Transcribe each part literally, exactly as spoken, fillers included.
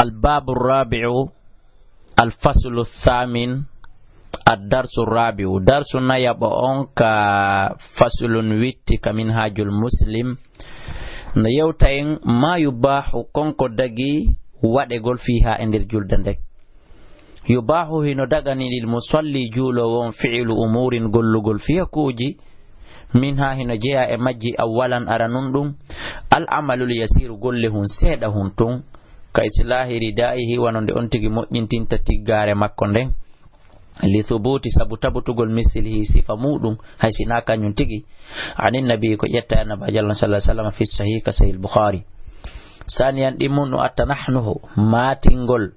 Al babu rabi'u, al faslu thamin, ad darsu rabi'u. Darsu nayaɓo on ka faslun witti ka Minhajul Muslim. No yewta en ma yubahu, kon ko dagi waɗegol, fiha, e nder julde nden. Yubahu, hino dagani lil musalli, juuloowo on, fi'lu umurin, gollugol fiyakuuji, minha, hino jeyaa e majji, awwalan, aranun ɗum, al amalul yasiru, golle hun seeɗa hun tun, ka islahi ridaihi, wano nde on tigi moƴƴintinta tiggaare makko nden, li thubuti, sabu tabutugol, mislihi, sifa muɗum, hay si na kañum tigi, anin nabi, ko ƴetta e Nabaajo Allah sallallahu alaihi wasallam fi sahih ka Sahih Bukhari. Saniyan, ɗimmun ɗum, attanahnuhu, maatingol,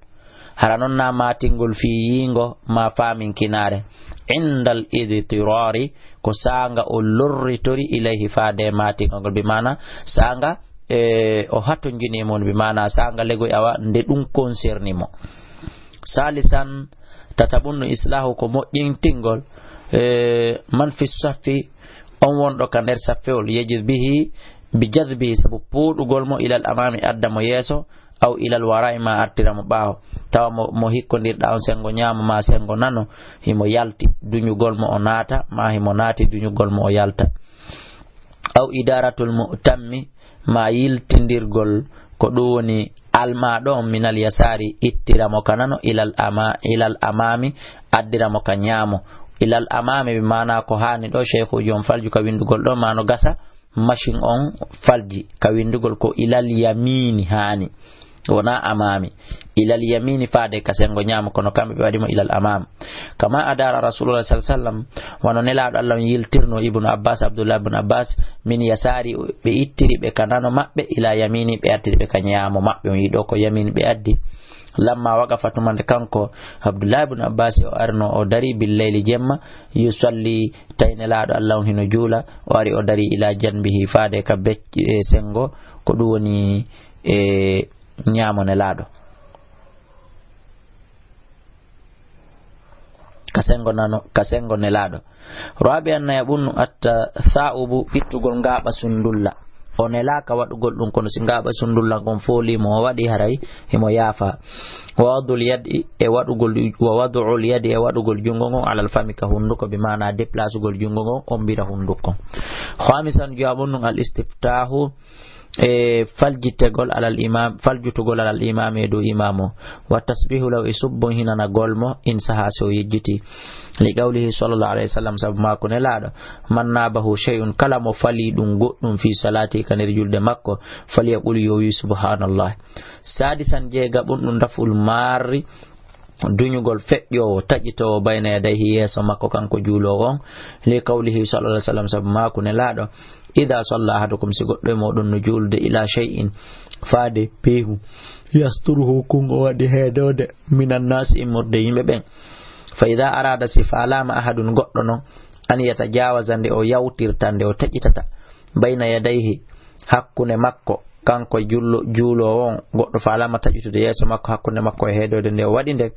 hara non na maatingol fii yiingo ma faaminkinaare. Indal idtirari, ko saanga o lorritori ilayhi faade e maatingol ngol, bi maana saanga, e, o hatonjini e mun, bi maana saanga legoy, awa, nde ɗum concerni mo. Salisan, tataɓun no islahu, ko moƴƴintingol, e, man fi saffi, on wonɗo ka nder saffewol, yajid bihi, bi jadbihi, sabu puuɗugol mo, ilal amami, adda mo yeeso, aw ilal wara'i, ma artira mo ɓaawo. Tawa mo, mo hikkondirɗa on sengo ñaamo ma sengo nano, himo yalti duñugol mo o naata, ma himo naati duñugol mo o yalta. Aw idaratul mu'tammi, ma yiltindirgol ko ɗum woni almaaɗo on, minal yasari, ittira mo ka nano, ilal ama-, ilal amami, addira mo ka ñaamo. Ilal amami, bi maana ko haani ɗo, sheykhuji on falju ka windugol ɗo, ma no gasa machine on falji ka windugol ko ilal yamini haani, wona amami. Ilal yamini faade ka sengo ñaamo, kono kamɓe ɓe waɗi mo ilal amam. Kama adara Rasulullah sallallahu alaihi wasallam, wano Nelaaɗo Allah on yiltirno Ibnu Abbas, Abdullah ibn Abbas, min yasari, ɓe ittiri ɓe ka nano maɓɓe, ila yamini, ɓe artiri ɓe ka ñaamo maɓɓe. On yiɗo ko yamin ɓe addi. Lamma waqafa, tuma nde kanko Abdullah ibn Abbas o arno o dari, bil layli, jemma, yusalli, tawi Nelaaɗo Allah on hino juula, o ari o dari, ila janbihi, faade ka becc-, e sengo, ko ɗum woni e ñaamo Nelaaɗo. Ka sengo nano, ka sengo Nelaaɗo. Rabi'an, nayaɓun, atta tha'ubu, ittugol ngaaɓa sundulla. O nelaaka waɗugol ɗum, kono si ngaaɓa sundulla ngon fooli mo, o waɗi, haray himo yaafa. Wa wad'ul yadi, e waɗugol, wa wad'ul yadi, e waɗugol junngo ngon, alal fami, ka hunduko, bi maana déplasugol junngo ngon, ombira hunduko. Khamisan, jowaɓun ɗum, al istiftahu, e faljitegol alal imam, faljutugol alal imam, e dow imam o. Wa tasbihu lahu, e subbon hinanagol mo, in saha, so yejjiti. Li qawlihi sallallahu alaihi wasallam, sabu maaku Nelaaɗo, man nabahu shay'un, kala mo fali ɗum goɗɗum, fi salati, ka nder julde makko, falyaqul, yo wi subhanallah. Sadisan, jeegaɓun ɗum, daf'ul marri, duñugol feƴƴoowo, taƴitoowo, bayna yadayhi, yeeso makko kanko juuloowo on, li qawlihi sallallahu alaihi wasallam, sabu maaku Nelaaɗo, ida salla ahadukum, si goɗɗo e moɗon no juulde, ila shay'in, faade peehu, yasturuhu, kun o waɗi heedoode, minan naasi, immorde yimɓe ɓen, fa ida arada, si faalaama, ahadun, goɗɗo non, an yatajawaza, nde o yawtirta, nde o taƴitata, bayna yadayhi, hakkunde makko, kanko jullo-, juuloowo on, goɗɗo faalaama taƴitude yeeso makko, hakkunde makko e heedoode nde o waɗi nde,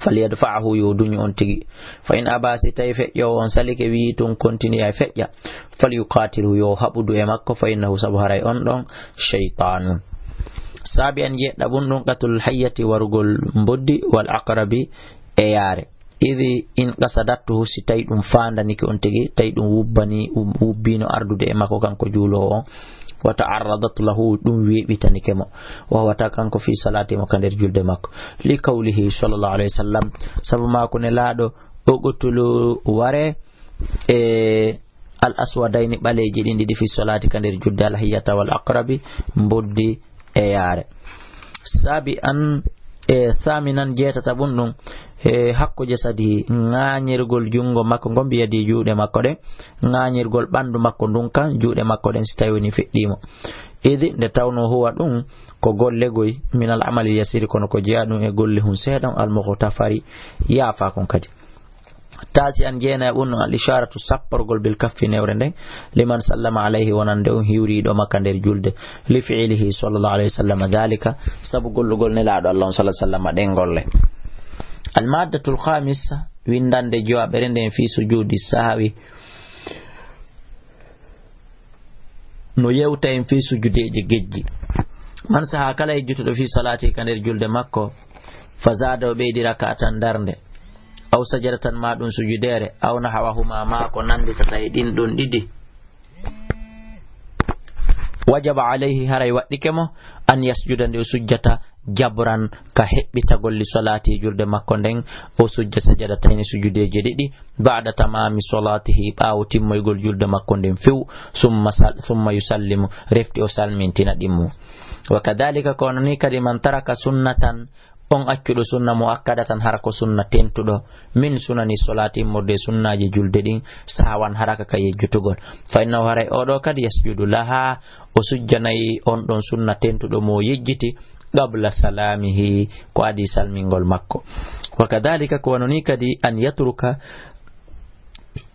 falyadfa'ahu, yo duñu on tigi. Fa in aba, si tawi feƴƴoowo on salike, wi'i tun continue e feƴƴa, falyuqatilhu, yo haɓudu e makko, fa innahu, sabu haray on ɗon shaytanun. Sabi'an, jeeɗiɗaɓun ɗum, qatlul hayyati, warugol mboddi, wal aqrabi, e yaare. Idi in qasadathu, si tawi ɗum faandanike on tigi, tawi ɗum wubbani, wub-, wubbino ardude e makko kanko juuloowo on, wa ta'arradat lahu, ɗum weeɓitanike mo, wa huwa, ta kanko, fi salati, mo ka nder julde makko, li qawlihi sallallahu alaihi wasallam, sabu maaku Nelaaɗo, uqtulu, ware, e al aswadayni, ɓaleeji ɗin ɗiɗi, fi salati, ka nder julde, al hayyata wal aqrabi, mboddi e yaare. Sabi'an, e thaminan, jeetataɓun ɗum, e hakko jasadihi, ŋaañirgol junngo makko ngon, biyadi, juuɗe makko ɗen, ŋaañirgol ɓanndu makko ndun kan, juuɗe makko ɗen, si tawi woni feƴƴiimo. Idi, nde tawno, huwa, ɗum ko golle goy, minal amali yasiri, kono ko jeyaa ɗum e golle hun seeɗa on, al mughtafari, yaafaa kon kadi. Tasi'an, jeenayaɓun, al isharatu, sapporgol, bil kaffi, newre nden, liman sallama alayhi, wonande on hiwriɗo ma ka nder julde, li fi'lihi sallallahu alayhi wasallam dhalika, sabu gollugol Nelaaɗo Allah on sallallahu alayhi wasallam ɗen golle. Al maddatul khamisa, windande jowaɓere nden, fi sujudi sahwi, no yewta en fii sujudeeji gejji. Man saha kala yejjutuɗo fi salati ka nder julde makko, fa zada o ɓeydi raka'atan darnde, aw sajadatan ma ɗum sujudeere, aw nahawahuma ma ko nanditata e ɗin ɗon ɗiɗi, wajaba alayhi, haray waɗɗike mo, an yasjuda, nde o sujjata, jabran, ka heɓɓitagol li salati julde makko nden, o sujja sajadatayni sujudeeje ɗiɗi, ba'da tamami salatihi, ɓaawo timmoygol julde makko nden few, summa sal-, summa yusallimu, refti o salmintina ɗimmu. Wa kadhalika, ko wano ni kadi, man taraka sunnatan, on accuɗo sunna muakkadatan, hara ko sunna tentuɗo, min sunani salati, immorde e sunnaaji julde ɗin, sahwan, haraka ka yejjutugol, fa innahu, haray oɗo kadi, yasjudu laha, o sujjanay on ɗon sunna tentuɗo mo o yejjiti, qabla salamihi, ko adi salmingol makko. Wa kadhalika, ko wano ni kadi, an yatruka,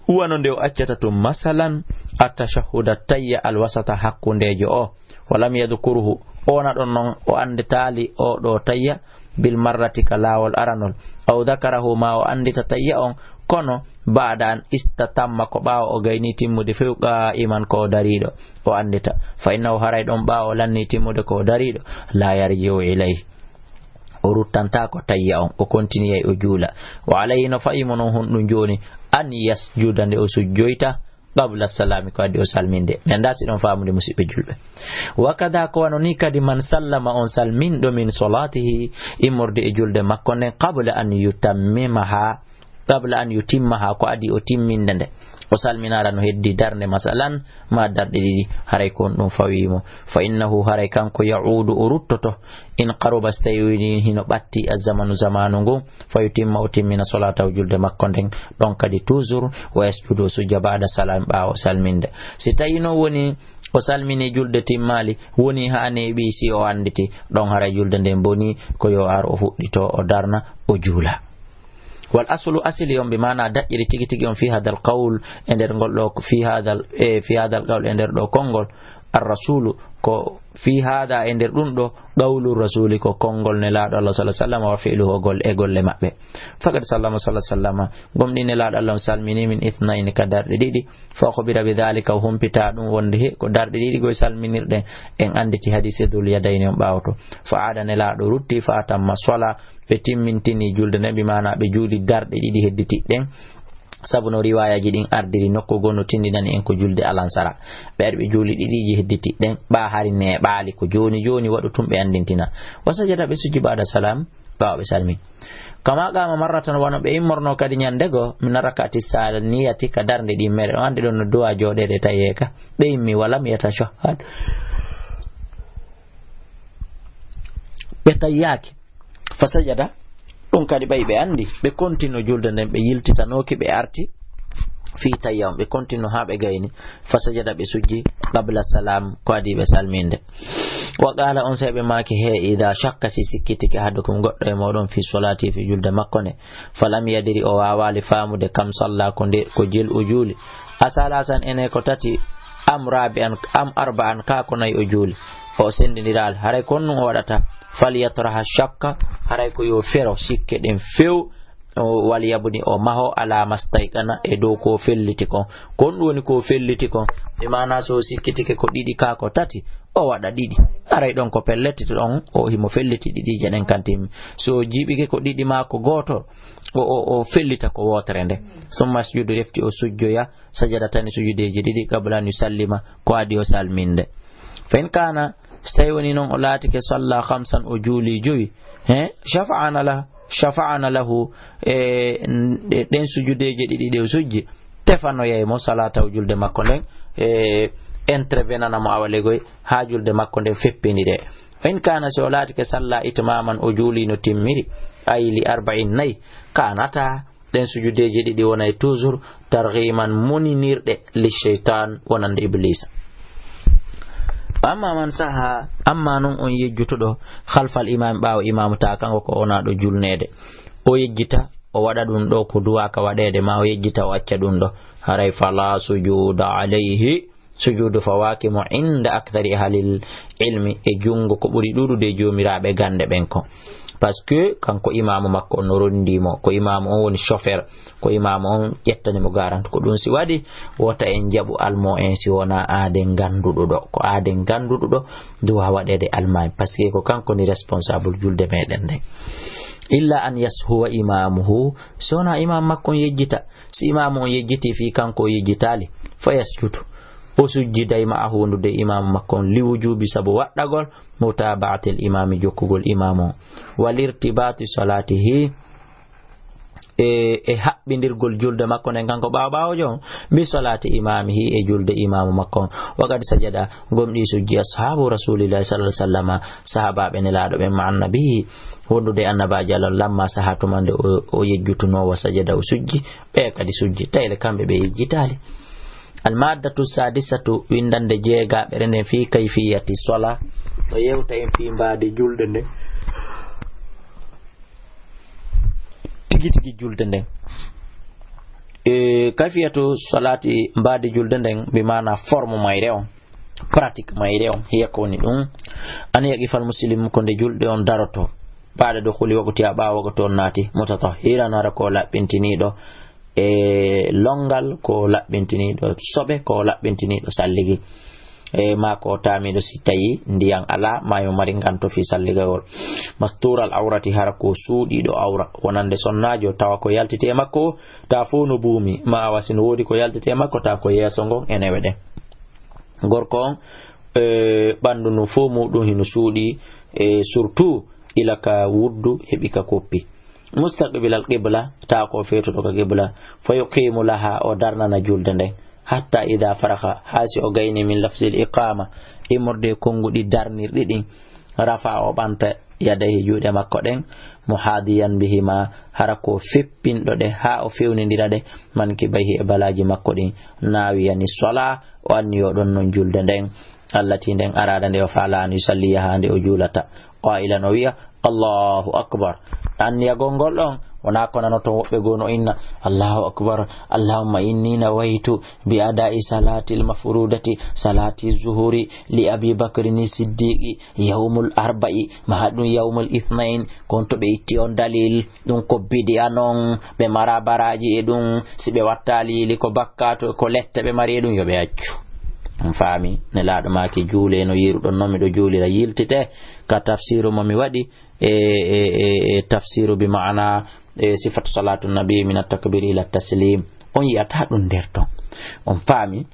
wano nde o accata tun, masalan, at-tashahhuda, tayya, al-wasata, hakkundeejo o, wa lam yadhkurhu, ona ɗon non o annditaali o ɗo tayya, bil marrati, ka laawol aranol, aw dhakarahu, ma o anndita tayya on, kono, ba'da an istatamma, ko ɓaawo o gayni timmude few, qa'iman, ko o dariiɗo, o anndita, fa innahu, haray ɗon ɓaawo o lanni timmude ko o dariiɗo, la yarji'u ilayhi, o ruttantaako tayya on, o kontiniyay o juula. Wa alayhi, no fa'i mo non honɗum jooni, an yasjuda, nde o sujjoyta, qabla salami, ko addi o salminde. Mi anndaa si ɗon faamude, musiɓɓe julɓe. Wa kada, ko wano ni kadi, man sallama, on salminɗo, min salatihi, immorde e julde makko nden, qabla an yutammimaha, qabla an yutimmaha, ko adi o timminde nde. O salminaara no heddi darnde, masalan, ma darɗe ɗiɗi, haray ko on ɗum fawii mo. Fa innahu, haray kanko, ya'udu, o ruttoto, in qaruba, so tawi woni hino ɓatti, azzamanu, zamanu ngun, fa yutimma, o timmina, salatahu, julde makko nden, ɗon kadi toujours, wa yasjudu, o sujja, ba'da salam, ɓaawo salminde. Si tawi non woni o salmini julde timmaali, woni haa neeɓi, si o annditi, ɗon haray julde nden boni, ko yo ar o fuɗɗito, o darna, o juula. Wal aslu, asili on, bi maana daƴƴiri tigi tigi on, fi hadal qawl, e nder ngol ɗo, fi hadal, e fi hadal qawl, e nder ɗo konngol, ar rasulu, ko fi hada, e nder ɗum ɗo, qawlu rasuli, ko konngol Nelaaɗo Allah sallallahu alaihi wasallam, wa fi'luhu, gol-, e golle maɓɓe. Faqad sallama sallallahu alaihi wasallam, gomɗii Nelaaɗo Allah on salmini min ithnayni, ka darɗe ɗiɗi, fa ukhbira bi dhalika, o humpita ɗum wonde he ko darɗe ɗiɗi goy salminirɗen, en annditi hadiise Dhul Yadayni on ɓaawoto. Fa aada, Nelaaɗo rutti, fa atamma sala, ɓe timmintini julde nden, bi maana ɓe juuli darɗe ɗiɗi hedditiɗɗen. Sabu no riwaayaji ɗin ardiri, nokku goo no tindinani en ko julde alansara. Ɓe ari ɓe juuli ɗiɗiiji hedditiɗɗen, ɓaa hari neeɓaali, ko jooni jooni waɗu tun ɓe anndintina. Wa sajada, ɓe sujji, ba'da salam, ɓaawo ɓe salmi. Kama qama marratan, wano ɓe immorno kadi ñande goo, min rak'ati saniyati, ka darnde ɗimmere. On anndi ɗon no du'a jooɗeede tayee ka. Ɓe immi, walam yatashahhad. Ɓe tayyaaki. Fa sajada, ɗum kadi ɓay ɓe anndi, ɓe kontino julde nden, ɓe yiltitanooki, ɓe arti fii tayya on, ɓe kontino haa ɓe gayni. Fa sajada, ɓe sujji, qabla salam, ko adii ɓe salminde. Wa qaala, on sey ɓe maaki, he, ida shakka, si sikkitike, ahadukum, goɗɗo e mooɗon, fi solati, fi julde makko nde, falam yadiri, o waawaali faamude, kam salla, ko nde, ko jel o juuli, asalasan, ene ko tati, am rabi'an, am arba'an, kaa ko nayi o juuli, o senndindiraali, haray ko honɗum o waɗata, falyatraha shakka, haray ko yo fero sikke ɗen few, o, wal yabni, o maho, ala mastayqana, e dow ko felliti kon. Ko honɗum woni ko felliti kon? Bi maana, so o sikkitike ko ɗiɗi kaa ko tati, o waɗa ɗiɗi. Haray ɗon ko pellet ɗon, o himo felliti ɗiɗiije ɗen kan timmi. So o jiiɓike ko ɗiɗi maa ko gooto, o, o, o fellita ko wootere nde. Summa yasjudu, refti o sujjoya, sajadataani, sujudeeji ɗiɗi, qabla an yusallima, ko adii o salminde. Fa in kaana, so tawi woni non o laatike salla khamsan, o juuli jowi, he, shafa'ana la-, shafa'ana lahu, e, ɗe-, ɗen sujudeeje ɗiɗi ɗe o sujji, tefanoyay mo salatahu, julde makko nden, e, intervenana mo awalegoy haa julde makko nden feppinire. Fa in kaana, si o laatike salla itmaman, o juuli no timmiri, ay li arba'in, nayi, kanata, ɗen sujudeeji ɗiɗi wonay toujours targhiman, moninirɗe, li shaytan, wonande Iblisa. Amma man saha, amma non on yejjutuɗo khalfal imam, ɓaawo imamu, ta kanko ko onaaɗo julneede, o yejjita, o waɗa ɗum ɗo ko duwaaka waɗeede, ma o yejjita, o acca ɗum ɗo, haray fala sujuda alayhi, sujudu fawaaki mo inda akthari ahlil ilmi, e junngo ko ɓuri ɗuuɗude e joomiraaɓe gannde ɓen ko. Parce que kanko imaamu makko on no ronndi mo, ko imaamu on woni chauffeur, ko imaamu on ƴettani mo garanti. Ko ɗum si waɗi, wota en jaɓu almo en si wonaa aaden gannduɗo ɗo. Ko aaden gannduɗo ɗo, duwa waɗeede almaami. Parce que ko kanko ni responsable julde meɗen nden. Illa an yashuwa imamuhu, si wonaa imaamu makko on yejjita. Si imaamu on yejjiti fii kanko o yejjitaali, fa yasjudu. O sujjiday ma'a hundude imaamu makko on li wujubi sabu waɗɗagol, mutaba'atil imami jokkugol imaamu on. Wal irtibati salatihi e, e haɓɓindirgol julde makko nden kanko ɓaawo ɓaawojo on, bi salati imamihi e julde imaamu makko on. Wa qad sajada, gomɗi sujji ashabu rasulillahi sallallahu alaihi wasallama, sahabaaɓe nelaaɗo ɓen ma annabihi, wondude annabaajo Allah lamma saha tuma nde o, o yejjutunoo wa sajada o sujji, ɓe kadi sujji, tayle kamɓe ɓe yejjitaali. Almaddatu sadisatu, windande jeegaɓere nden fi kayfiyati sola, to yewta en fi mbaadi julde nden. Tigi tigi julde nden. E, kayfiyatu solati mbaadi julde nden, bi maana forme mayre on, pratique mayre on, hiya ko woni ɗum. An yaqifal muslim ko nde julɗo on daroto. Baada dukhuli waqtiha, ɓaawo waqtu on naati, mutatahhiran, hara ko laɓɓintiniiɗo e longal, ko laɓɓintiniiɗo soɓe, ko laɓɓintiniiɗo salligi. E, maa ko taamiiɗo si tawi ndiyan alaa, maa yo mari nganto fii salligagol. Mastuural awrati, hara ko suuɗiiɗo awra, wonande sonnaajo, tawa ko yaltete makko, ta fof no buumi, ma awa si no woodi ko yaltete makko, ta ko yeeso ngon e newe ɗen. Gorko on, e, ɓanndu ndu fof muɗum hino suuɗi, e, surtout ila ka wuddu heɓi ka koppi. Mustaqbilal qibla, ta ko feetoto ka qibla. Fa yuqimu laha, o darnana julde nden. Hatta ida faraha, haa si o gayni min lafzil iqama, immorde e konnguɗi darnirɗi ɗin. Rafa, o ɓanta yadayhi, juuɗe makko ɗen, muhadiyan bihima, hara ko feppinɗo ɗe, haa o fewnindira ɗe, mankibayhi, e balaaji makko ɗin, nawiyani sola, o anniyo ɗon non julde nden. Allati, nden araada nde o faala an yusalliya, haa nde o juulata. Qailan, o wi'a, Allahu akbar. Anniyagol ngol ɗon, wonaa ko nanoton woɓɓe goo no inna, Allahu akbar, Allahumma inni nawaitu bi adai salatil mafrudati, salati zuhuri, li Abi Bakrin Siddiqi, yawmul arba'i, ma haɗum yawmul ithnain, kon to ɓe itti on dalil, ɗum ko bidi'a non, ɓe mara baraji e ɗum, si ɓe wattaali li ko bakkato, ko lette ɓe mari e ɗum, yo ɓe accu. On faami, Nelaaɗo maaki, juule no yiruɗon non, miɗo juulira, yiltite ka tafsiru mo mi waɗi, e, e, e, e tafsiru bi ma'ana, e, sifatu salatu nabi min at-takbir ila taslim. On yi'ata ɗum nder ton. On faami?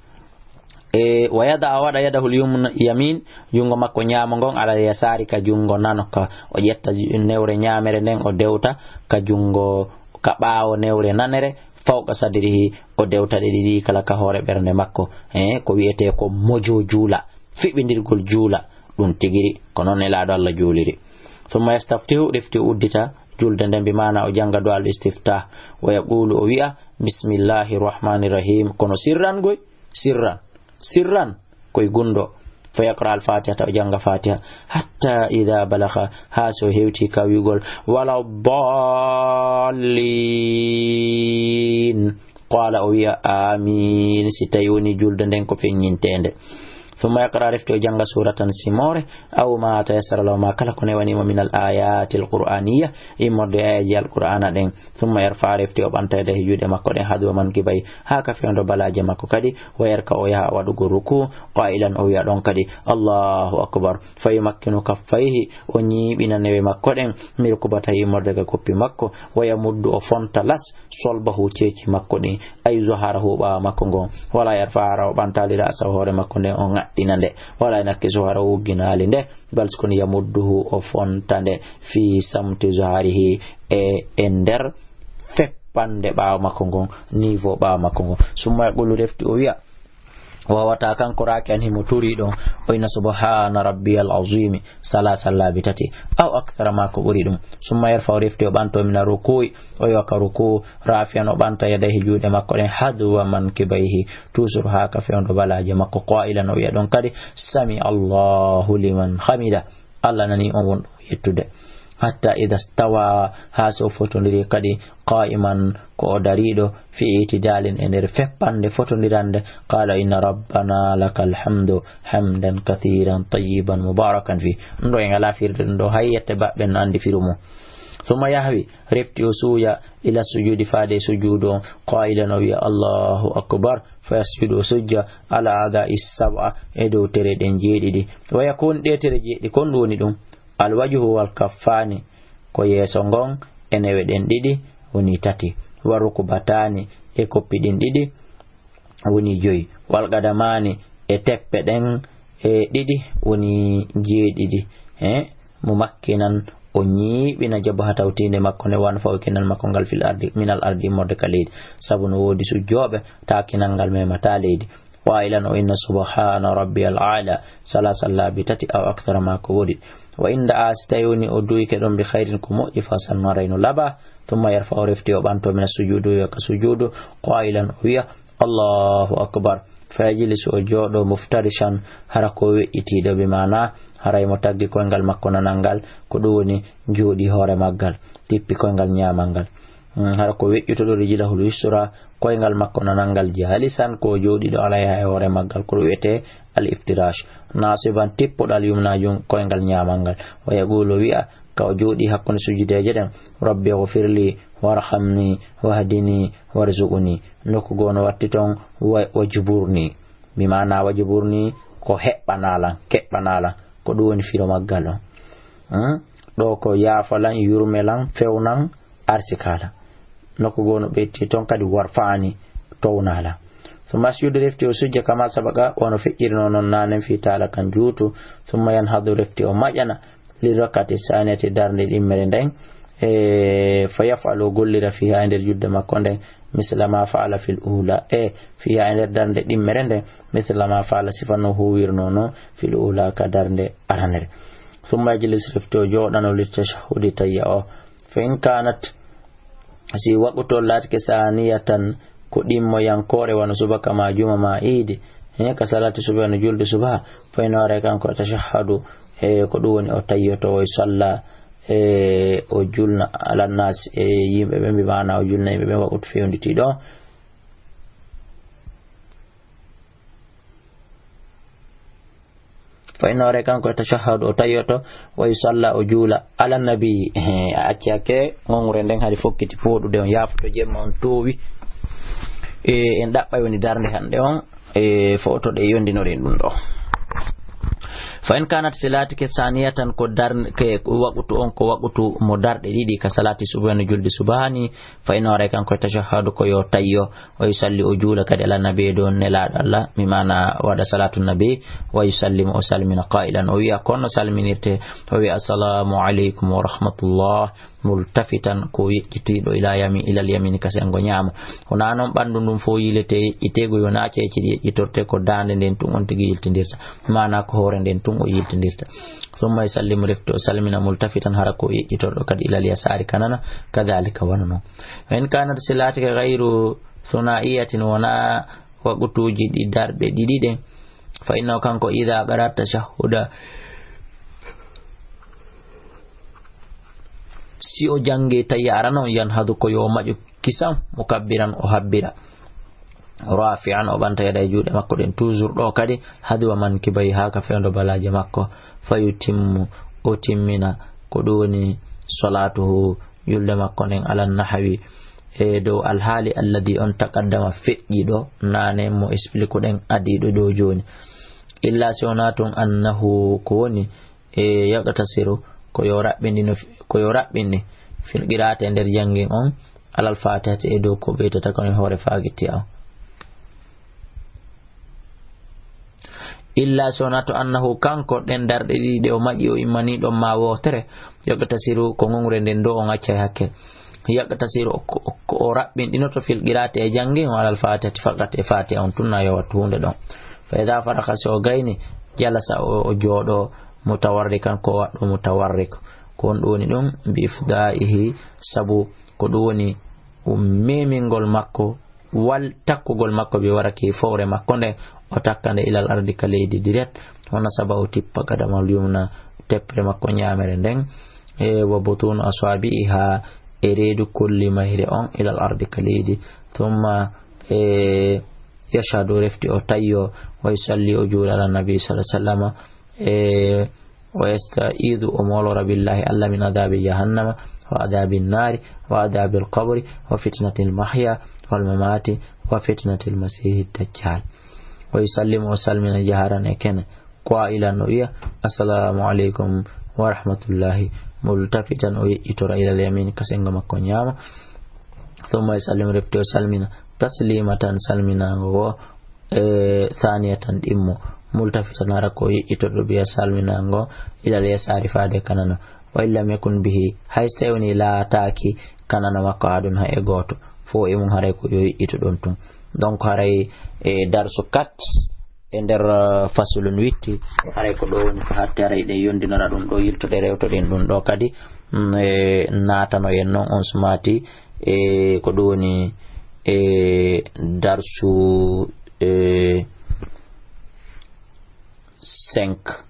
E, wa yada, o waɗa yadahul yumna, yamin, junngo makko ñaamo ngon, ala yasari, ka junngo nano, ka o ƴetta newre ñaamere nden, o dewta ka junngo, ka ɓaawo newre nanere, fawqa sadrihi, o dewta ɗe ɗiɗi kala ka hoore ɓernde makko. E, ko wi'etee ko mojo juula, fiɓindirgol juula, ɗum tigiri, ko non Nelaaɗo Allah juuliri. Summa yastaftihu, refti o uddita julde nden, bi maana o jannga du'al istiftah, wa yaqulu, o wi'a, bismillahi rahmani rahim, kono sirran goy, sirran, sirran, koy gunndo. Fa yaqra al-fatihata, o jannga fatiha, hatta ida balagha, haa so hewti ka wi'ugol, wala dallin. Qala, o wi'a, amin, si tawi woni julde nden ko feññinteende. Summa yaqra, refti o jannga suratan, simoore, aw ma tayassara lahu, ma kala ko newani mo, min al ayati al qur'aniya, immorde e ayaji al qur'ana ɗen. Summa yarfa, refti o ɓanta yadayhi, juuɗe makko ɗen, hadwa mankibayhi, haa ka fewndo balaaje makko kadi, wa yarka, o yaha waɗugol ruku, qailan, o wi'a ɗon kadi, Allahu akbar. Fa yumakkinu kaffayhi, o ñiiɓina newe makko ɗen, min rukubatayhi, immorde ka koppi makko, wa yamuddu, o fonta las, solbahu, ceeci makko ɗin, ay zuharahu, ɓaawo makko ngon, wala yarfa, hara o ɓantaali ra'sahu, hoore makko nden, o ŋaɗɗina nde, wala yanakkisu, hara o wugginaali nde, bal, kono yamudduhu, o fonta nde, fi samti zuharihi, e, e nder feppande ɓaawo makko ngon, niveau ɓaawo makko ngon. Summa yaqulu, refti o wi'a, wawata kanko raaki an himo turi ɗon, o ina subhana rabbiyal azimi, salasa laabi tati, aw akthara, ma ko ɓuri ɗum. Summa yarfa, o refti o ɓanto mina ruku'i, o yoka ruku, rafi'an, o ɓanta yadayhi, juuɗe makko ɗen, hadwa mankibayhi, toujours haa ka fewndo balaaje makko, qailan, o wi'a ɗon kadi, sami Allahu liman hamida, Allah nani on wonɗo yettude. حتى إذا استوى, haa so o fotondiri kadi, قائما, ko o dariiɗo, في اعتدال, e nder feppande fotondirande, قال إن ربنا لك الحمد حمدا كثيرا طيبا مباركا فيه. Ɗum ɗo en alaa firde ɗum ɗo, hay yette baɓɓe no anndi firu mum. ثم يهوي, refti o suuya, إلى السجود, faade e sujuudu on, قائلا, o wiya, الله أكبر, فيسجد, o sujja, على الأعضاء السبعة, e dow tere ɗen jeeɗiɗi. ويكون, ɗe tere jeeɗiɗi, kon ɗum woni ɗum. الوجه والكفان, ko yeeso ngon e newe ɗen ɗiɗi, woni tati. والركبتان, e koppi ɗin ɗiɗi, woni joyi. والقدمان, e teppe ɗen e ɗiɗi, woni jeeɗiɗi. He, mo makkinan, o ñiiɓina جبهته, tiinde makko nde, وأنفه, e kinal makko ngal, في الأرض, من الأرض, immorde ka leydi. Sabu no woodi sujjooɓe, taa kinal ngal memataa leydi. قائلا, o inna, سبحان ربي الأعلى, salaa sallaabi tati, أو أكثر, maa ko ɓuri. وإن دعا, si tawi woni o duuyike ɗon, بخير, ko moƴƴi, فحسن, haray no laaɓi. ثم يرفع, o refti o ɓanto, من السجود, o wiya ka sujuudu, قائلا, o wiya, الله أكبر. فيجلس, o jooɗo, مفترشا, hara ko weƴƴitiiɗo, bi maanaa haray mo taggi koyngal makko nanal ngal, ko ɗum woni jooɗii hoore maggal, tippi koyngal ñaamal ngal. Mm, hara ko weƴƴutuɗo, رجله اليسرى, koyngal makko nanal ngal, جالسا, ko jooɗiiɗo, عليها, e hoore maggal, ko ɗum wiyetee الافتراش. ناصبا, tippuɗo, اليمنى, jun-, koyngal ñaamal ngal. ويقول, o wiya, ka o jooɗii hakkunde sujudeeje ɗen, رب اغفر لي وارحمني واهدني وارزقني. Nokku goo no watti ton, wa-, واجبرني. Bi maanaa واجبرني, ko heɓɓanaa lan, keɓɓanaa lan. Ko ɗum woni firo maggal on. Hmm? Ɗoo ko yaafo lan, yurme lan, fewnan, arsikaa lan. Nokku goo no ɓeyditi ton kadi, وارفعني, townaa lan. ثم يسجد, refti o sujja, كما سبق, wano feƴƴirnoo non naanen, في الأولى, kan juutu. ثم ينهض, refti o maƴana, للركعة الثانية, darnde ɗimmere nden. E, فيفعل, o gollira, فيها, e nder julde makko nden, مثل ما فعل في الأولى, e, فيها, e nder darnde ɗimmere nden, مثل ما فعل, sifa no huuwirnoo non, في الأولى, ka darnde aranere. ثم يجلس, refti o jooɗano, للتشهد, tayya o. فإن كانت, si waqtu on laatike, ثانية, ko ɗimmoyankoore, wano subaka maa juma maa iidi, he, كصلاة الصبح, wano julde subaha, فإنه, haray kanko, يتشهد, he, ko ɗum woni o tayyoto, ويصلي, e, o julna, على الناس, e yimɓe ɓen, bi maanaa o julna yimɓe ɓen waqtu fewnditiiɗo on. فإنه, haray kanko, يتشهد, o tayyoto, ويصلي, o juula, على النبي, he, a acci hakke, ŋoŋre nden hari fokkiti fooɗude on, yaafoto jemma on toowi. E, en ɗaɓɓay woni darnde hannde on, e, footo ɗe yondinoren ɗum ɗo. فإن كانت, si laatike, ثانية, ko darn-, ke waqtu on, ko waqtu mo darɗe ɗiɗi, كصلاة الصبح, wano julde subaha ni, فإنه, haray kanko, يتشهد, ko yo tayyo, ويصلي, o juula kadi, على النبي, dow Nelaaɗo Allah, bi maanaa waɗa صلاة النبي, ويسلم, o salmina, قائلا, o wiya, kono salminirte, o wiya, السلام عليكم ورحمة الله, ملتفتا, ko yeƴƴitiiɗo, إلى يمي-, إلى اليمين, ka senngo ñaamo. Wonaa non ɓanndu ndun fow yiiletee yeƴƴiteego, wonaa ceeci ɗi yeƴƴitortee, ko daande nden tun on tigi yiltindirta. Maanaa ko hoore nden tun o yiltindirta. ثم يسلم, refti o salmina, ملتفتا, hara ko yeƴƴitorɗo kadi, إلى اليسار, ka nana, كذلك, wano non. وإن كانت, si laatike, غير ثنائية, wonaa waqtuuji ɗi darɗe ɗiɗi ɗen, فإنه, kanko, إذا قرأ التشهد, si o janngi tayya arano, ينهض, ko yo maƴu kisan, مكبرا, o habbira, رافعا, o ɓanta يديه, juuɗe makko ɗen, toujours ɗo kadi, حذو منكبيه, haa ka fewndo balaaje makko, فيتم, o timmina, ko ɗum woni صلاته, julde makko nden, على النحو, e dow alhaali, الذي, on, تقدم, feƴƴiiɗo naane, mo explique ɗen, adiiɗo ɗo jooni. إلا, si wonaa tun, أنه, ko woni, e, يقتصر, ko yo raɓɓinɗino, ko yo raɓɓinɗi, في القراءة, e nder janngin on, على الفاتحة, e dow ko ɓeytata kon e hoore Faatiha on. إلا, so wonaa to, أنه, kanko, ɗen darɗe ɗiɗi ɗe o maƴi, o immanii ɗon maa wootere, يقتصر, ko ŋoŋre nden ɗo on accay hakke. يقتصر, ko, ko o raɓɓinɗinoto, في القراءة, e janngin on, على الفاتحة فقط, e Faatiha on tun, na yowat huunde ɗon. فإذا فرغ, so o gayni, جلس, o, o jooɗo, متوركا, ko waɗɗo mutawarrik. Ko on ɗum woni ɗum, بإفضائه, sabu ko ɗum woni memingol makko, wal takkugol makko, بوركه, fowre makko nden, o takka nde, إلى الأرض, ka leydi direct, ونصب, o tippa, قدمه اليمنى, teppere makko ñaamere nden, e, wa butunu aswabi'iha, e reedu kolli mayre on, ilal ardi ka leydi. Thumma, e, yashhadu, refti o tayyo, wa yusalli, o juula ala nabi sallallahu alaihi wasallam, e, wa yasta'idu, o moolora billahi Allah min adabi jahannama, wa adabi nari, wa adabi alqabri, wa fitnati almahya wal mamati, wa fitnati almasihi dajjal. Wa yusallimu, o salmina jaharan e kene, qailan, o wiya, "Assalamu alaikum wa rahmatullahi," multafitan, o yeƴƴitora ilal yamin, ka sengo makko ñaamo. Thumma yusallimu, refti o salmina, taslimatan, salminaango go, e, thaniyatan, ɗimmo, multafitan, hara ko yeƴƴitorɗo, biya salminaango, ilal yasari, faade ka nano. Wa illam yakun bihi, hay so tawi woni laataaki ka nano makko ahadun, hay e gooto, fo e mum haray ko yo yeƴƴito ɗon tun. Donc haray e darsu quatre e nder, eh, fasulun witti, haray ko ɗo woni ko hatti, haray ɗen yondinora ɗum ɗo, yiltoɗe rewtoɗen ɗum ɗo kadi, mm, e naatanoyen noon on sumaati, e ko ɗum woni e darsu, e cinq.